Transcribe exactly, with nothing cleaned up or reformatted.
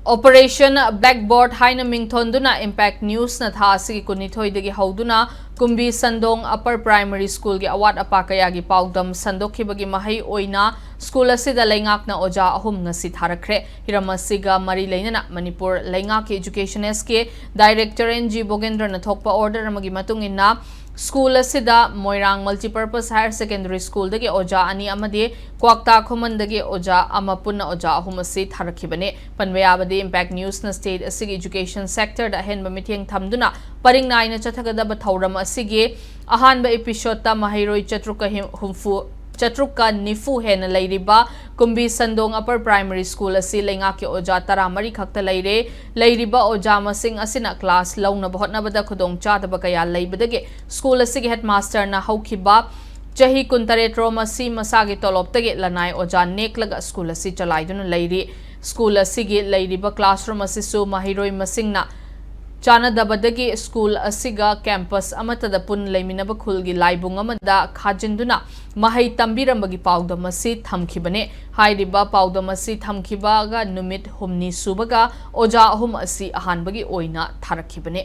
Operation Blackboard ꯍꯥꯏꯅ ꯃꯤꯡꯊꯣꯟꯗꯨꯅ Impact Newsꯅ ꯊꯥ ꯑꯁꯤꯒꯤ ꯀꯨꯟꯅꯤꯊꯣꯏꯗꯒꯤ ꯍꯧꯗꯨꯅ ꯀꯨꯝꯕꯤ ꯁꯟꯗꯣꯡ Upper Primary Schoolꯒꯤ ꯑꯋꯥꯠ ꯑꯄꯥ ꯀꯌꯥꯒꯤ ꯄꯥꯎꯗꯝ ꯁꯟꯗꯣꯛꯈꯤꯕꯒꯤ ꯃꯍꯩ ꯑꯣꯏꯅ ꯁ꯭ꯀꯨꯜ ꯑꯁꯤꯗ ꯂꯩꯉꯥꯛꯅ ꯑꯣꯖꯥ ꯑꯍꯨꯝ ꯉꯁꯤ ꯊꯥꯔꯛꯈ꯭ꯔꯦ꯫ ꯍꯤꯔꯝ ꯑꯁꯤꯒ ꯃꯔꯤ ꯂꯩꯅꯅ ꯃꯅꯤꯄꯨꯔ ꯂꯩꯉꯥꯛꯀꯤ Education S K Director N G ꯕꯣꯒꯦꯟꯗ꯭ꯔꯅ ꯊꯣꯛꯄ order ꯑꯃꯒꯤ ꯃꯇꯨꯡ ꯏꯟꯅ ꯁ꯭ꯀꯨꯜ ꯑꯁꯤꯗ ꯃꯣꯏꯔꯥꯡ Multipurpose Higher Secondary Schoolꯗꯒꯤ ꯑꯣꯖꯥ ꯑꯅꯤ ꯑꯃꯗꯤ ꯀ꯭ꯋꯥꯛꯇꯥ ꯈꯨꯃꯟꯗꯒꯤ ꯑꯣꯖꯥ ꯑꯃ ꯄꯨꯟꯅ ꯑꯣꯖꯥ ꯑꯍꯨꯝ ꯑꯁꯤ ꯊꯥꯔꯛꯈꯤꯕꯅꯤ꯫ ꯄꯟꯕ ꯌꯥꯕꯗꯤ Impact Newsꯅ state ꯑꯁꯤꯒꯤ education sectorꯗ ꯑꯍꯦꯟꯕ ꯃꯤꯠꯌꯦꯡ ꯊꯝꯗꯨꯅ ꯄꯔꯤꯡ ꯅꯥꯏꯅ ꯆꯠꯊꯒꯗꯕ ꯊꯧꯔꯝ ꯑꯁꯤꯒꯤ ꯑꯍꯥꯟꯕ episodeꯇ ꯃꯍꯩꯔꯣꯏ ꯆꯥꯇ꯭ꯔꯨꯛꯀ ꯍꯨꯝꯐꯨ, ꯆꯥꯇ꯭ꯔꯨꯛꯀ ꯅꯤꯐꯨ ꯍꯦꯟꯅ ꯂꯩꯔꯤꯕ ꯀꯨꯝꯕꯤ ꯁꯟꯗꯣꯡ Upper Primary School ꯑꯁꯤ ꯂꯩꯉꯥꯛꯀꯤ ꯑꯣꯖꯥ ꯇꯔꯥꯃꯔꯤ ꯈꯛꯇ ꯂꯩꯔꯦ꯫ ꯂꯩꯔꯤꯕ ꯑꯣꯖꯥ ꯃꯁꯤꯡ ꯑꯁꯤꯅ class ꯂꯧꯅꯕ ꯍꯣꯠꯅꯕꯗ ꯈꯨꯗꯣꯡꯆꯥꯗꯕ ꯀꯌꯥ ꯂꯩꯕꯗꯒꯤ ꯁ꯭ꯀꯨꯜ ꯑꯁꯤꯒꯤ headmasterꯅ ꯍꯧꯈꯤꯕ ꯆꯍꯤ ꯀꯨꯟꯇꯔꯦꯠ ꯔꯣꯝ ꯑꯁꯤ ꯃꯁꯥꯒꯤ ꯇꯣꯂꯣꯞꯇꯒꯤ ꯂꯅꯥꯏ ꯑꯣꯖꯥ ꯅꯦꯛꯂꯒ ꯁ꯭ꯀꯨꯜ ꯑꯁꯤ ꯆꯂꯥꯏꯗꯨꯅ ꯂꯩꯔꯤ꯫ ꯁ꯭ꯀꯨꯜ ꯑꯁꯤꯒꯤ ꯂꯩꯔꯤꯕ classroom ꯑꯁꯤꯁꯨ ꯃꯍꯩꯔꯣꯏ ꯃꯁꯤꯡꯅ ꯆꯥꯟꯅꯗꯕꯗꯒꯤ ꯁ꯭ꯀꯨꯜ ꯑꯁꯤꯒ campus ꯑꯃꯠꯇꯗ ꯄꯨꯟꯅ ꯂꯩꯃꯤꯟꯅꯕ ꯈꯨꯜꯒꯤ ꯂꯥꯏꯕꯨꯡ ꯑꯃꯗ ꯈꯥꯖꯤꯟꯗꯨꯅ ꯃꯍꯩ ꯇꯝꯕꯤꯔꯝꯕꯒꯤ ꯄꯥꯎꯗꯝ ꯑꯁꯤ ꯊꯝꯈꯤꯕꯅꯤ꯫ ꯍꯥꯏꯔꯤꯕ ꯄꯥꯎꯗꯝ ꯑꯁꯤ ꯊꯝꯈꯤꯕꯒ ꯅꯨꯃꯤꯠ ꯍꯨꯝꯅꯤ ꯁꯨꯕꯒ ꯑꯣꯖꯥ ꯑꯍꯨꯝ ꯑꯁꯤ ꯑꯍꯥꯟꯕꯒꯤ ꯑꯣꯏꯅ ꯊꯥꯔꯛꯈꯤꯕꯅꯤ꯫